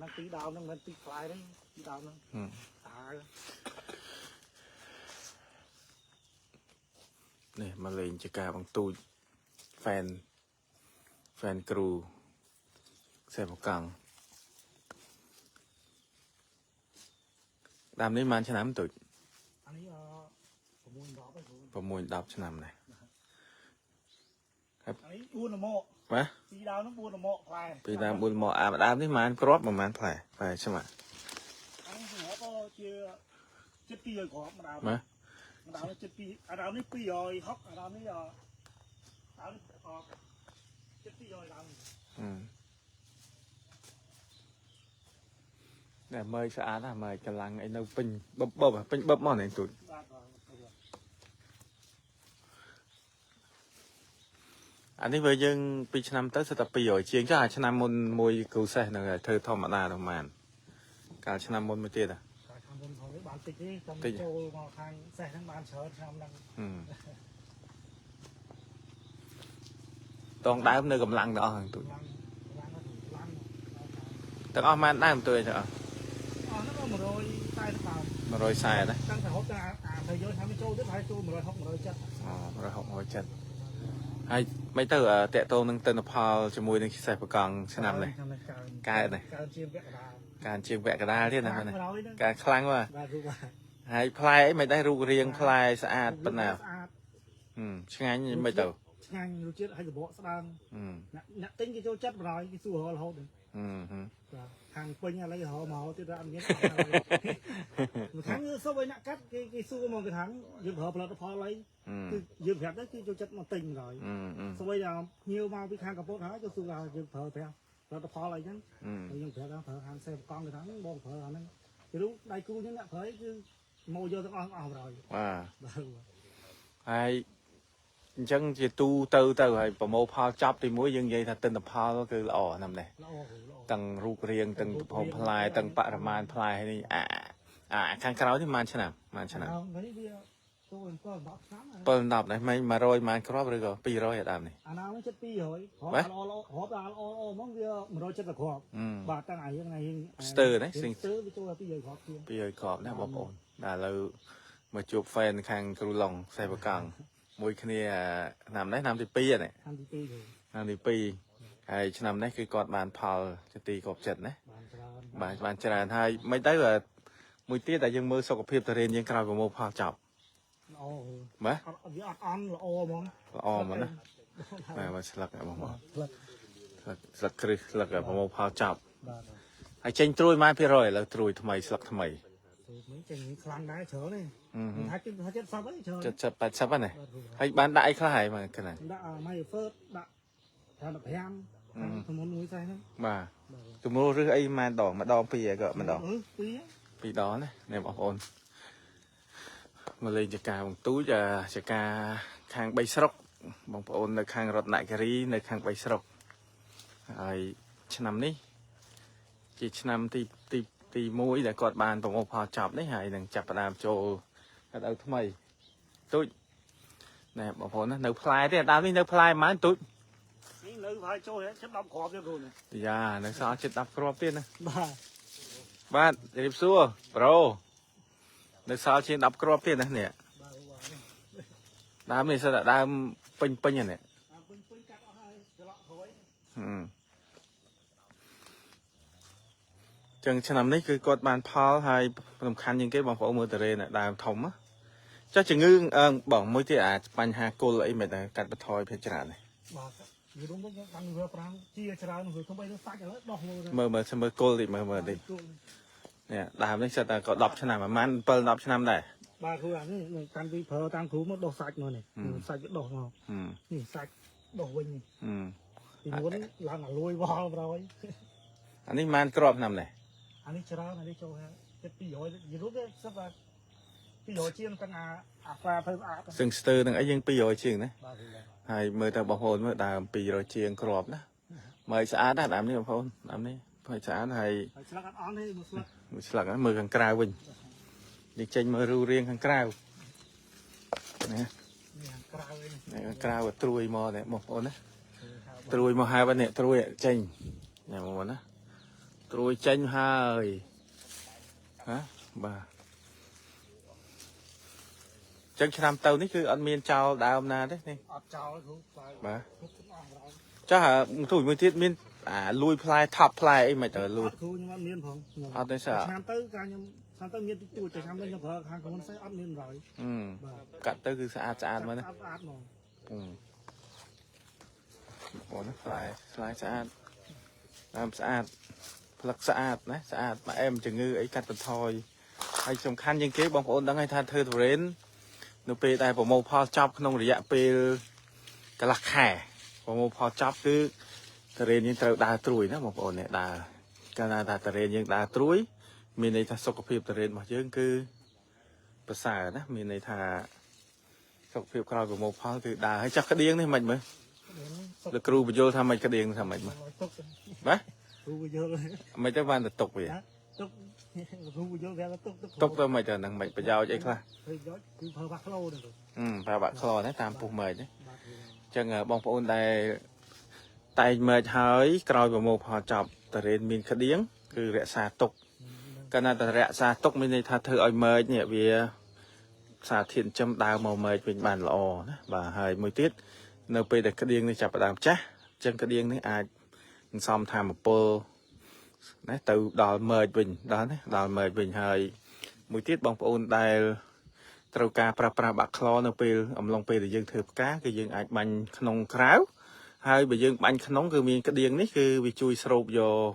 ហ្នឹងពីរដើមហ្នឹងមិនពីរផ្លែហ្នឹងពីរដើមហ្នឹង ហឹម សាហាវ នេះមកលេងចការបងទូច fan fan គ្រូសេវកង់ដើមនេះប៉ុន្មានឆ្នាំទូច អានេះអ6 10ហើយគ្រូ 6 10ឆ្នាំដែរ អានេះ4ល្មក បាទ ពីរដើមហ្នឹង4ល្មកផ្លែ ពីដើម4មកអាដើមនេះប៉ុន្មានគ្រាប់ប៉ុន្មានផ្លែផ្លែឆ្មា អានេះសម្រាប់ជាជិត200គ្រាប់ម្ដង បាទ ម្ដងជិត2អាដើមនេះ260អាដើមនេះអដើមនេះអជិត200ដើម ហឹមតែមើលស្អាតណាស់មើលកម្លាំងអីនៅពេញបឹបបឹបពេញបឹបមកនេះទូច បាទបាទ អានេះបើយើងពីឆ្នាំទៅសិតតែ200ជាងចាអាឆ្នាំមុនមួយគ្រូសេះហ្នឹងធ្វើធម្មតាទៅប៉ុន្មានកាលឆ្នាំមុនមួយទៀតហ៎ តែខាងមុនផងនេះបានតិចទេចាំ តិច ចូលមកខាងសេះហ្នឹងបានច្រើនឆ្នាំហ្នឹង ហឹមតងដើមនៅកម្លាំងទាំងអស់ហ្នឹងទូច ឡើងឡើងឡើង ទាំងអស់ប៉ុន្មានដើមទូចទាំងអស់ អស់ហ្នឹងក៏140ដើម 140ណា តាំងតែហូបតាអាទៅយកថាមិនចូលទៀតហើយចូល160 170 អូ160 170ហើយមិនទៅតាក់តងនឹងទិន្នផលជាមួយនឹងសេះប្រកង់ឆ្នាំនេះ កើន កើតនេះ កើនជាងពាក់កណ្ដាល ការជាងវគ្គកណ្ដាលទៀតណាមែនទេ 100ហ្នឹង ការខ្លាំងបាទ បាទរូបបាទ ហើយផ្លែអីមិនដែររូបរាងផ្លែស្អាតប៉ុណ្ណា ស្អាត ហឹមឆ្ងាញ់មិនទៅ ឆ្ងាញ់រសជាតិហើយសបកស្ដើង ហឹម អ្នកអ្នកទិញគេចូលចិត្តបណ្ដោយគេសួររហូតហ្នឹង ហឹមហឹម បាទខាងពេញឥឡូវរហមករហូតទៀតអត់មាន មួយខាងយើងសុំឲ្យអ្នកកាត់គេគេសួរមកគេថាយើងប្រើផលិតផលអី ហឹម គឺយើងប្រាប់ទៅគឺចូលចិត្តមកទិញបណ្ដោយ ហឹមហឹម សូម្បីតែភ្ញៀវមកពីខាងកំពតហើយក៏សួរថាយើងប្រើប្រាស់ផលិតផលអីចឹង ហឹម ហើយយើងប្រាប់ថាប្រើហាងសេវកង់គេថាបងប្រើអាហ្នឹងគេรู้ដៃគូខ្ញុំអ្នកប្រើគឺមកយកទាំងអស់អស់បណ្ដោយ បាទ បាទ ហើយអញ្ចឹងជាទូទៅទៅហើយប្រមូលផលចប់ទីមួយយើងនិយាយថាទិន្នផលគឺល្អណាស់នេះ ល្អគ្រូល្អ ទាំងរូបរាងទាំងទំហំផ្លែទាំងបរិមាណផ្លែនេះអាអាខាងក្រោយនេះប៉ុន្មានឆ្នាំប៉ុន្មានឆ្នាំ នេះវាចូល7 10ឆ្នាំ 7 10នេះមិន100ប៉ុន្មានគ្រាប់ឬក៏200អាដើមនេះ អាណាហ្នឹងចិត្ត200រាប់ល្អល្អរាប់ល្អល្អហ្មងវា170គ្រាប់ ហឹម បាទតាំងអារៀងអារៀង ស្ទើរណា ស្ទើរវាចូលដល់200គ្រាប់ជាង 200គ្រាប់ណាបងប្អូនដល់ឥឡូវមកជួប fan ខាងគ្រូឡុងសេវកង់មួយគ្នាឆ្នាំនេះឆ្នាំទី2ហ្នឹង ឆ្នាំទី2គ្រូ ឆ្នាំទី2ហើយឆ្នាំនេះគឺគាត់បានផលជាទីគប់ចិត្តណា បានច្រើន បាទបានច្រើនហើយមិនទៅមួយទៀតដែលយើងមើលសុខភាពតរេនយើងក្រោយប្រមូលផលចប់ ល្អគ្រូ បាទ អត់វាអត់អន់ល្អហ្មង ល្អហ្មងណាបាទបាទស្លឹកបងប្អូន ស្លឹក ស្លឹកស្លឹកគ្រឹះស្លឹកប្រមូលផលចប់ បាទ ហើយចេញត្រួយម៉ែភាគរយឥឡូវត្រួយថ្មីស្លឹកថ្មី គ្រូមិញចេញខ្លាំងដែរច្រើនទេថាជិតថា70អីច្រើន 70 80ហ្នឹង បាទគ្រូ ហើយបានដាក់អីខ្លះហើយបាទកណ្ណា ដាក់ម៉ៃហ្វឺតដាក់55ខាងទមុនមួយសេះហ្នឹង បាទ បាទ ជំនួសឬអីម៉ែដងម្ដងពីរក៏ម្ដង អឺពីរ ពីរដងណានេះបងប្អូនមកលេងចការបងទូចចការខាងបីស្រុកបងប្អូននៅខាងរតនគិរីនៅខាងបីស្រុកហើយឆ្នាំនេះជាឆ្នាំទីទីទី1ដែលគាត់បានប្រមូលផលចប់នេះហើយនឹងចាប់ផ្ដើមចូលរដូវថ្មីទូចណែបងប្អូនណានៅផ្លែទេដើមនេះនៅផ្លែប៉ុន្មានទូច នេះនៅហើយចូលជិត10គ្រាប់ទៀតគ្រូនេះ យ៉ានៅសល់ជិត10គ្រាប់ទៀតណា បាទ បាទជម្រាបសួរប្រូនៅសល់ជាង10គ្រាប់ទៀតណានេះ បាទបាទនេះ ដើមនេះសិតតែដើមពេញពេញហ្នឹង អាពេញពេញកាត់អស់ហើយច្រឡក់ក្រោយ ហឹមចឹងឆ្នាំនេះគឺគាត់បានផលហើយសំខាន់ជាងគេបងប្អូនមើលតរេណាដើមធំណាចុះជំងឺអឺបងមួយទៀតអាបញ្ហាគល់អីមិនដែរកាត់បន្ថយភាគច្រើននេះ បាទនិយាយរួមទៅយើងបានវា5ជាច្រើនវាធំបីទៅសាច់ឥឡូវដោះមើល មើលមើលមើលគល់តិចមើលមើលតិចនេះដើមនេះសិតតែក៏10ឆ្នាំប្រហែល7 10ឆ្នាំដែរ បាទគ្រូអានេះតាំងពីប្រើតាមគ្រូមកដោះសាច់មកនេះសាច់វាដោះមក ហឹម នេះសាច់ដោះវិញនេះ ហឹម ពីមុនឡើងអាលួយវល់ប្រយ អានេះប៉ុន្មានគ្រាប់ឆ្នាំនេះ អានេះច្រើនអានេះចូលហើយជិត200និយាយរួមទៅសិតតែ200ជាងទាំងអាអាហ្វាធ្វើស្អាត សឹងស្ទើរនឹងអីយើង200ជាងណា បាទគ្រូបាទ ហើយមើលទៅបងប្អូនមើលដើម200ជាងគ្រាប់ណាមើលឲ្យស្អាតណាស់ដើមនេះបងប្អូនដើមនេះមើលឲ្យស្អាតហើយ ហើយស្លឹកអត់អន់ទេមួយស្លឹក មួយស្លឹកហ្នឹងមើលខាងក្រៅវិញនេះចេញមើលរូបរាងខាងក្រៅណា នេះខាងក្រៅនេះ នេះខាងក្រៅវាត្រួយមកនេះបងប្អូនណាត្រួយមកហើយបាទនេះត្រួយចេញនេះបងប្អូនណា ត្រួយចេញហើយហ៎បាទចឹងឆ្នាំទៅនេះគឺអត់មានចោលដើមណាទេនេះ អត់ចោលគ្រូផ្លែ បាទ គ្រប់ទាំងអស់បង ចាស់ទូមួយទៀតមានអាលួយផ្លែថប់ផ្លែអីមិនទៅលួយ អត់គ្រូខ្ញុំអត់មានផង អត់ទេសើ ឆ្នាំទៅកាលខ្ញុំឆ្នាំទៅមានតិចតួចតែឆ្នាំនេះខ្ញុំប្រើខាងក្រុមសេអត់មានឡើយ អឺ បាទ កាត់ទៅគឺស្អាតស្អាតមកណា ស្អាតស្អាតហ្មង អឺបងណាផ្លែផ្លែស្អាតដើមស្អាតផ្លឹកស្អាតណាស្អាតមកអែមជំងឺអីកាត់បន្ថយហើយសំខាន់ជាងគេបងប្អូនដឹងហើយថាធ្វើទុរេននៅពេលដែលប្រមូលផលចប់ក្នុងរយៈពេលកន្លះខែប្រមូលផលចប់គឺទុរេនយើងត្រូវដើរត្រួយណាបងប្អូននេះដើរកាលណាថាទុរេនយើងដើរត្រួយមានន័យថាសុខភាពទុរេនរបស់យើងគឺប្រសើរណាមានន័យថាសុខភាពក្រោយប្រមូលផលគឺដើរហើយចាស់ក្តៀងនេះមិនមើលលោកគ្រូបញ្យល់ថាមិនក្តៀងថាមិនមើល ទុក បាទ គ្រូបញ្យល់ មិនទៅបានទៅទុកវា ទុកគ្រូបញ្យល់វាទុកទុក ទុកទៅមិនទៅហ្នឹងមិនប្រយោជន៍អីខ្លះ ប្រយោជន៍គឺប្រើបាក់ក្លូហ្នឹង អឺប្រើបាក់ក្លណាតាមពុះមែកណា បាទ អញ្ចឹងបងប្អូនដែលតែងមែកហើយក្រោយប្រមូលផលចប់តារ៉េនមានក្តៀងគឺរក្សាទុកកាលណាតែរក្សាទុកមានន័យថាធ្វើឲ្យមែកនេះវាសារធាតុចិញ្ចឹមដើមមកមែកវិញបានល្អណាបាទហើយមួយទៀតនៅពេលដែលក្តៀងនេះចាប់ផ្ដើមចាស់អញ្ចឹងក្តៀងនេះអាចសន្សំធម៌ពលណាទៅដល់មែកវិញដល់ណាដល់មែកវិញហើយមួយទៀតបងប្អូនដែលត្រូវការប្រើប្រាស់បាក់ក្លនៅពេលអំឡុងពេលដែលយើងធ្វើផ្កាគឺយើងអាចបាញ់ក្នុងក្រៅហើយបើយើងបាញ់ក្នុងគឺមានក្តៀងនេះគឺវាជួយស្រូបយក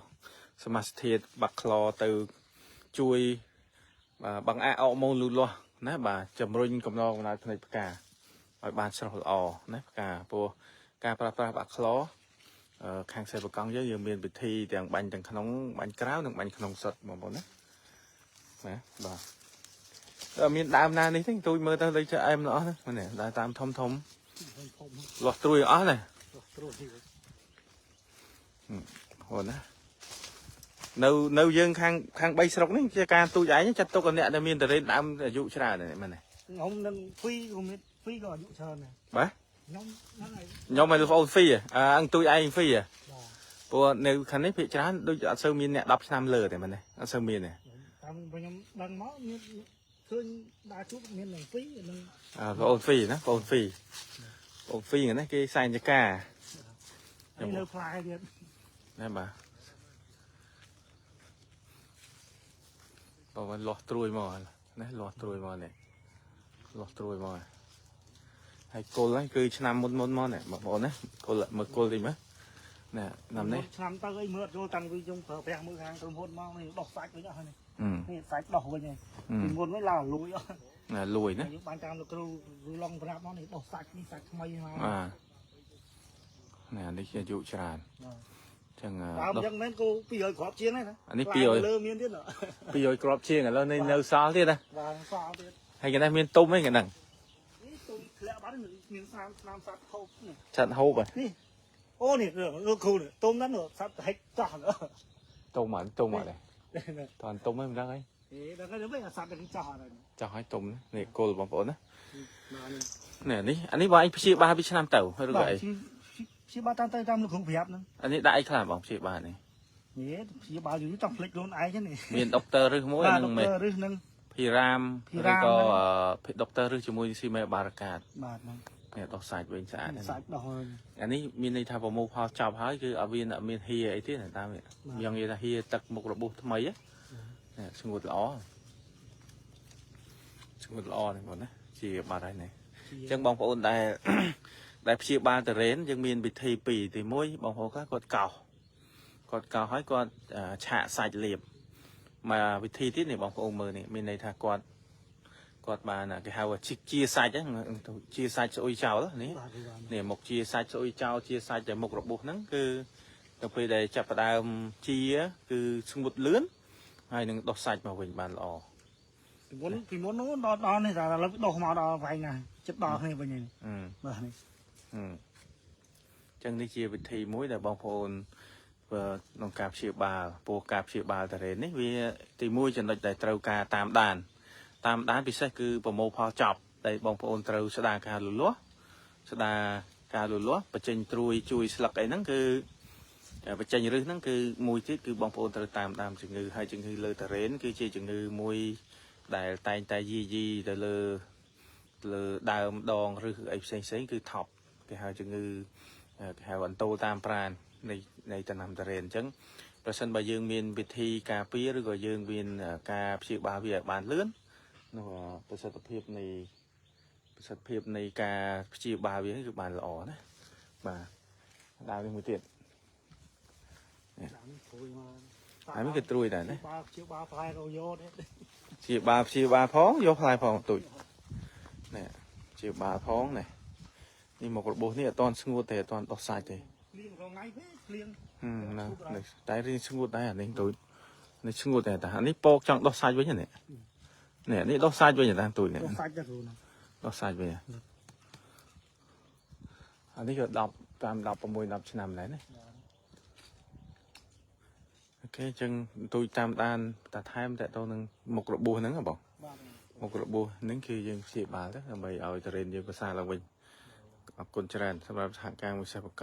សមាសធាតុបាក់ក្លទៅជួយបាទបង្អាក់អរម៉ូនលូតលាស់ណាបាទជំរុញកំណកំណៅភ្នែកផ្កាឲ្យបានស្រស់ល្អណាផ្កាព្រោះការប្រើប្រាស់បាក់ក្លខាងសេវកង់យើងមានវិធីទាំងបាញ់ទាំងក្នុងបាញ់ក្រៅនិងបាញ់ក្នុងសុទ្ធបងប្អូនណាណាបាទ អត់មានដើមណានេះទេទូចមើលទៅដូចជាអែមល្អណាស់នេះដើរតាមធំធំ ធំ លាស់ត្រួយអស់ណា ត្រួយ ហូនណានៅយើងខាងខាង3ស្រុកនេះជាការទូចឯងចាត់ទុកឲ្យអ្នកដែលមានតរេនដើមអាយុច្រើនហ្នឹងមែនទេ ខ្ញុំនឹងហ្វីក៏មានហ្វីក៏អាយុច្រើនដែរ បាទ ខ្ញុំហ្នឹងហើយ ខ្ញុំឲ្យលោកប្អូនហ្វីអើអង្គទូចឯងហ្វី បាទ ព្រោះនៅខាងនេះភាគច្រើនដូចអត់សូវមានអ្នក10ឆ្នាំលើទេមែនទេអត់សូវមានទេ តាមខ្ញុំដឹងមកមានឃើញដើរជួបមាននឹងហ្វីនឹង អើបងអូនហ្វីណាបងអូនហ្វីបងអូនហ្វីហ្នឹងគេសែនចកា នេះលើផ្លែទៀត ណាបាទបងបានលាស់ត្រួយមកណាលាស់ត្រួយមកនេះលាស់ត្រួយមកហើយគល់ហ្នឹងគឺឆ្នាំមុនមុនមកនេះបងប្អូនណាគល់មើលគល់តិចមើលណាឆ្នាំនេះ ឆ្នាំទៅអីមើលអត់យល់តាំងពីខ្ញុំប្រើប្រាស់មើលខាងក្រុមហ៊ុនមកនេះដោះសាច់វិញអស់ហើយ អឺ នេះសាច់ដោះវិញហើយពីមុនវិញឡើងលួយអស់ ណាលួយណា យើងបានតាមលោកគ្រូគ្រូឡងប្រាប់មកនេះដោះសាច់នេះសាច់ថ្មីមក បាទណានេះជាអាយុច្រើនចឹង ដើម ដោះ ចឹងមែនគូ200គ្រាប់ជាងហ្នឹងណា អានេះ200 លើមានទៀត 200គ្រាប់ជាងឥឡូវនេះនៅសល់ទៀតណា បាទសល់ទៀត ហើយកណ្នេះមានទុំឯងកណ្ដឹង នេះទុំធ្លាក់បាត់មានស្នាមស្នាមសត្វហូបនេះ ឆាត់ហូបហ៎ អូនេះលោកគ្រូនេះទុំហ្នឹងសត្វហិចចោះ ទុំអត់ទុំអត់ទេតន់ទុំហ្នឹងមិនដឹងអី អេដល់ទៅវិញសត្វហ្នឹងចោះអត់ ចោះឲ្យទុំនេះគល់បងប្អូនណា បាទ នេះនេះអានេះបងឯងព្យាបាលពីឆ្នាំទៅឬក៏អី ព្យាបាលតាមទៅតាមលោកគ្រូប្រាប់ហ្នឹង អានេះដាក់អីខ្លះបងព្យាបាលនេះ នេះព្យាបាលយូរចង់ភ្លេចខ្លួនឯងហ្នឹង មានដុកទ័រឬមួយ បាទ នឹងមេ ដុកទ័រឬនឹង ភីរ៉ាម ភីរ៉ាម ឬក៏ដុកទ័រឬជាមួយស៊ីមេបារកាត បាទហ្នឹង នេះដោះសាច់វិញស្អាតណាស់ សាច់ដោះហើយ អានេះមានន័យថាប្រមូលផលចប់ហើយគឺអត់មានអត់មានហៀអីទេណាតាមនេះយ៉ាងនិយាយថាហៀទឹកមុខរបួសថ្មីហ៎នេះស្ងួតល្អស្ងួតល្អនេះបងណាជាបាត់ហើយនេះ អញ្ចឹងបងប្អូនដែល ដែលព្យាបាលតរេនយើងមានវិធីពីរទី1បងប្អូនខ្លះគាត់កោសគាត់កោសហើយគាត់ឆាកសាច់លាបមកវិធីទៀតនេះបងប្អូនមើលនេះមានន័យថាគាត់គាត់បានគេហៅថាជាសាច់ហ្នឹងជាសាច់ស្អុយចោលនេះ បាទបាទ នេះមកជាសាច់ស្អុយចោលជាសាច់តែមុខរបួសហ្នឹងគឺទៅពេលដែលចាប់ផ្ដើមជាគឺស្ងួតលឿនហើយនឹងដោះសាច់មកវិញបានល្អ ពីមុននោះដល់ដល់នេះតែឥឡូវដោះមកដល់វែងណាស់ចិត្តដល់គ្នាវិញហើយ អឺ បាទនេះ អញ្ចឹងនេះជាវិធីមួយដែលបងប្អូនធ្វើក្នុងការព្យាបាលព្រោះការព្យាបាលតារ៉េននេះវាទីមួយចំណុចដែលត្រូវការតាមដាន តាមដានពិសេសគឺប្រមូលផលចប់ដែលបងប្អូនត្រូវស្ដារការលូតលាស់ស្ដារការលូតលាស់បញ្ចេញត្រួយជួយស្លឹកអីហ្នឹងគឺ បញ្ចេញរឹសហ្នឹងគឺមួយទៀតគឺបងប្អូនត្រូវតាមដានជំងឺហើយជំងឺលើតារ៉េនគឺជាជំងឺមួយដែលតែងតែយាយីទៅលើលើដើមដងឬអីផ្សេងផ្សេងៗគឺថប់គេហៅជំងឺគេហៅអន្ទោលតាមប្រាននៃនៃតំណាំតារ៉េនអញ្ចឹងប្រសិនបើយើងមានវិធីការពារឬក៏យើងមានការព្យាបាលវាឲ្យបានលឿននោះប្រសិទ្ធភាពនៃប្រសិទ្ធភាពនៃការព្យាបាលវាគឺបានល្អណាបាទដើមនេះមួយទៀត ដើមត្រួយមក ហើយនេះគឺត្រួយដែរណា បាជាបាផ្លែរយោនេះ ព្យាបាលព្យាបាលផងយកផ្លែផងទូចនេះព្យាបាលផងនេះនេះមករបួសនេះអត់តន់ស្ងួតទេអត់តន់ដោះសាច់ទេ ភ្លៀងរងថ្ងៃពេកភ្លៀង ហឹមណានេះតែរៀងស្ងួតដែរអានេះទូចនេះស្ងួតដែរតែអានេះពកចង់ដោះសាច់វិញនេះនេះនេះដោះសាច់វិញតាទូចនេះ ដោះសាច់ទៅគ្រូណា ដោះសាច់វិញអានេះក៏10តាម16 10ឆ្នាំដែរណាOK អញ្ចឹងទូចតាមដានតាថែមតទៅនឹងមុខរបួសហ្នឹងហ៎បង បាទ មុខរបួសហ្នឹងគឺយើងព្យាបាលទៅដើម្បីឲ្យតរេនយើងប្រសើរឡើងវិញអរគុណច្រើនសម្រាប់សហការមួយសិស្សបក